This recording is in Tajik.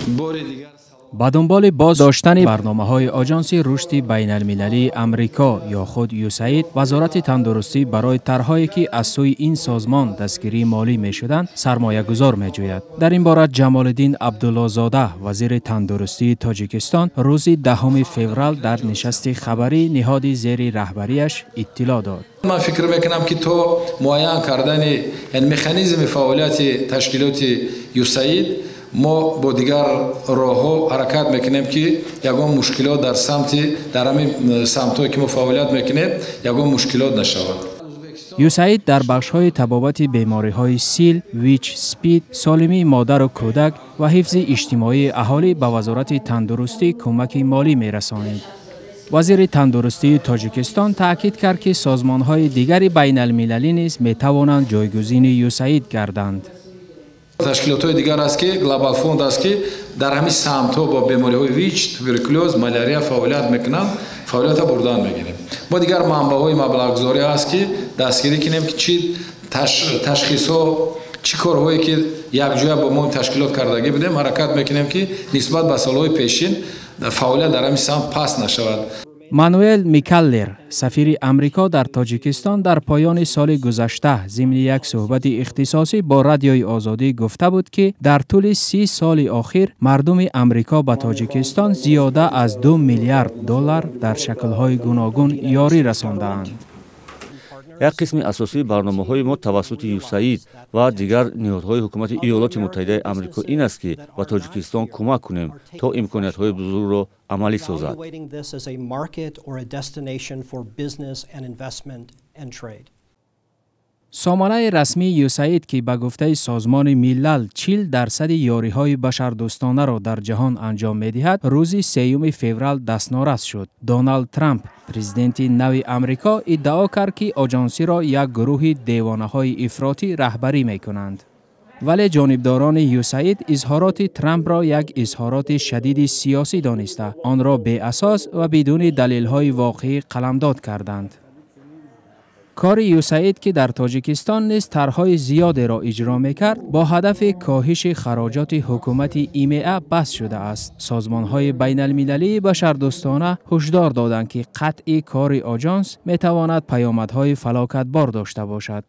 Бори дигар Ба дунболи боз доштани барномаҳои Оҷонси рушди байналмилалии Амрико ё худ ЮСАИД, Вазорати тандурустӣ барои тарҳое, ки аз сӯи ин созмон дастгирии молӣ мешуданд, сармоягузор меҷӯяд. Дар ин бора Ҷамолиддин Абдуллозода, вазири тандурустии Тоҷикистон, рӯзи 10 феврал дар нишасти хабарии ниҳоди зери раҳбарияш иттилоъ дод. Ман фикр мекунам, ки то муайян кардани механизми фаъолияти ташкилоти ЮСАИД мо бо дигар роҳҳо ҳаракат мекунем, ки ягон мушкилот дар самти дар ҳамин самтҳое, ки мо фаъолият мекунем, ягон мушкилот нашавад. ЮСАИД дар бахшҳои табобати бемориҳои сил, ВИЧ, СПИД, солимии модару кӯдак ва ҳифзи иҷтимоии аҳолӣ ба Вазорати тандурустӣ кӯмаки молӣ мерасонид. Вазири тандурустии Тоҷикистон таъкид кард, ки созмонҳои дигари байналмилалӣ низ метавонанд ҷойгузини ЮСАИД гарданд. Ташкилотҳои дигар аст, ки Глобал Фонд аст, ки дар ҳамин самтҳо бо бемориҳои ВИЧ, туберкулёз, малярия фаъолият мекунанд, фаъолията бурдан мегирем. Мо дигар манбаъҳои маблағгузорӣ ҳаст, ки дастгирӣ кунем, ки чӣ ташхисҳо, чӣ корҳое, ки якҷоя бо мо ташкилот кардагӣ будем, ҳаракат мекунем, ки нисбат ба солҳои пешин фаъолият дар ҳамин самт паст нашавад. Мануэл Микаллер, сафири Амрико дар Тоҷикистон, дар поёни соли гузашта зимни як суҳбати ихтисосӣ бо Радиои Озодӣ гуфта буд, ки дар тӯли 30 соли охир мардуми Амрико ба Тоҷикистон зиёда аз 2 миллиард доллар дар шаклҳои гуногун ёрӣ расондаанд. Як қисми асосии барномаҳои мо тавассути ЮСАИД ва дигар ниҳодҳои ҳукумати Иёлоти Муттаҳидаи Амрико ин аст, ки ба Тоҷикистон кӯмак кунем, то имкониятҳои бузургро амалӣ созад. Evaluating this as a market or a destination for business and investment and trade. Сомонаи расмии ЮСАИД, ки ба гуфтаи Созмони Милал 40 дарсади ёриҳои башардӯстонаро дар ҷаҳон анҷом медиҳад, рӯзи 3 феврал дастнорас шуд. Доналд Трамп, президенти нави Амрико, иддао кард, ки оҷонсиро як гурӯҳи девонаҳои ифротӣ раҳбарӣ мекунанд. Вале ҷонибдорони ЮСАИД изҳороти Трампро як изҳороти шадиди сиёсӣ дониста, онро беасос ва бидуни далелҳои воқеӣ қаламдод карданд. Кори ЮСАИД, ки дар Тоҷикистон низ тарҳҳои зиёдеро иҷро мекард, бо ҳадафи коҳиши хароҷоти ҳукумати ИМА баст шудааст. Созмонҳои байналмилалии башардӯстона ҳушдор доданд, ки қатъи кори оҷонс метавонад паёмадҳои фалокатбор дошта бошад.